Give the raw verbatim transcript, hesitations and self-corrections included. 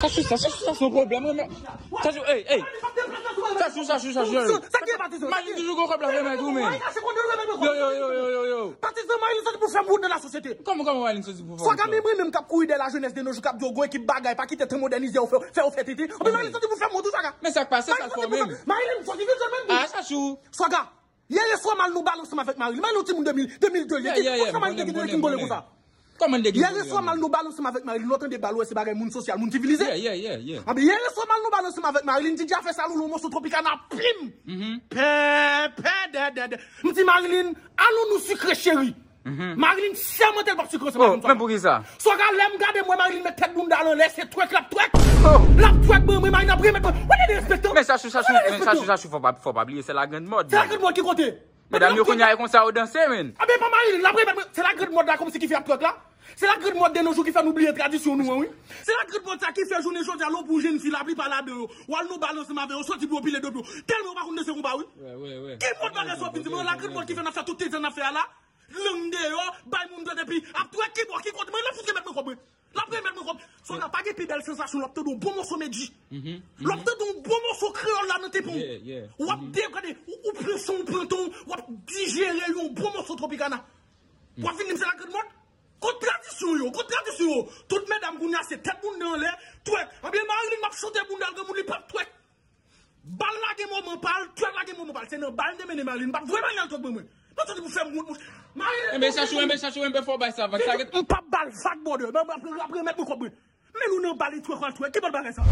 Sa sou sa, sa sou sa, se yon pwoblèm, wi, men. Sa sou, ey, ey. Sa sou, sa sou, sa sou, yo, yo. Sa ki e patizan? Marilyn toujou gon kòb la, remèt ou, men. Yo, yo, yo, yo, yo, yo. Patizan, Marilyn soti pou fè m wont nan lasosyete. Kòman, kòman Marilyn soti pou fè wont? Swaga, menm mwen menm k ap kouri dèyè lajennès de nos jours, k ap di yo gwo ekip bagay, pa kite tan mòdènize yo fè, fè yo fè tete. Anpi Marilyn soti pou fè m wont tou, Swaga. Men sa k pase, sa l fè w menm? Marilyn soti vin jwenn mwen. Ah, sa sou. Swaga. Yè swa m al nan bal ansanm avèk Marilyn. Marilyn yon timoun de mil, de mil de li. Ki, kòman Marilyn te gen de ki m bole konsa? Kòman l te gen... Yè swa m al nan bal ansanm avèk Marilyn. Lè w tande bal, w wè se bagay moun sosyal, moun sivilize. Anben, yè swa m al nan bal ansanm avèk Marilyn. Didye a fè sa, loulou, yon moso Tropicana, pim! Pè, pè, dè, dè, dè. M di Marilyn, allons-nous sucrer, chérie. Marilyn sèmante l p ap sikre ansanm avè m. Men poukisa? Swaga, lè m gade, m wè Marilyn met tèt bounda l anlè, se twèk l ap twèk. L ap twèk, mwen, mwen, Marilyn ap remèt mwen. Wè, tande respèktan. Men sa sou, sa sou, men sa sou, sa sou, fò pa, fò pa bliye, se la grande mode. Se la grande mode ki kote? Medam yo kounye a e konsa yo danse, men. Anben, pa Marilyn, l ap remèt mwen. Se la grande mode la, kòmsi ki fè ap twèk la. Se la grande mode de nos jours ki fè nou bliye tradisyon nou an, wi. Se la grande mode sa ki fè jounen jodi a, lè w pou jenn fi, laplipa ladan yo, w al nan bal ansanm avè yo, soti pou yo pile do pye w. Tèlman yo pa konn danse konpa, wi. Ki mòd bagay sa w ap vin di mwen? La grande mode ki fè n ap fè tout tenten n ap fè a la. Lang deyò, bay moun dwèt epi ap twèk ki bò, ki kote, mwen, l ap fout remèt mwen kòb mwen. L ap remèt mwen kòb. Swaga, pa gen pi bèl sansasyon, lè w ap tande yon bon moso medji. Lè w ap tande yon bon moso kreyòl la nan tepon. W ap de, gade, ou, ou pran son, ou pran ton, w ap dijere yon bon moso Tropicana. W ap vin di m se la grande mode? Kot tradisyon yo, kot tradisyon yo. Tout medam kounye a se tèt bounda anlè, twèk. Anben Marilyn m ap chante bounda l, granmoun li p ap twèk. Bal la gen moman pa l, twèk la gen moman pa l. Se nan bal m te mennen Marilyn. M pa t vre Marilyn al twèk mwen, mwen. Nan tande pou fè m wont, mwen. Marilyn, enben sa sou, enben sa sou, enben fò w bay sa vag. Sa gen... M p ap ba l vag, brother. Nan, ap, ap remèt mwen kòb mwen. Men nou nan bal, li twèk, al twèk. Ki bòl bagay sa?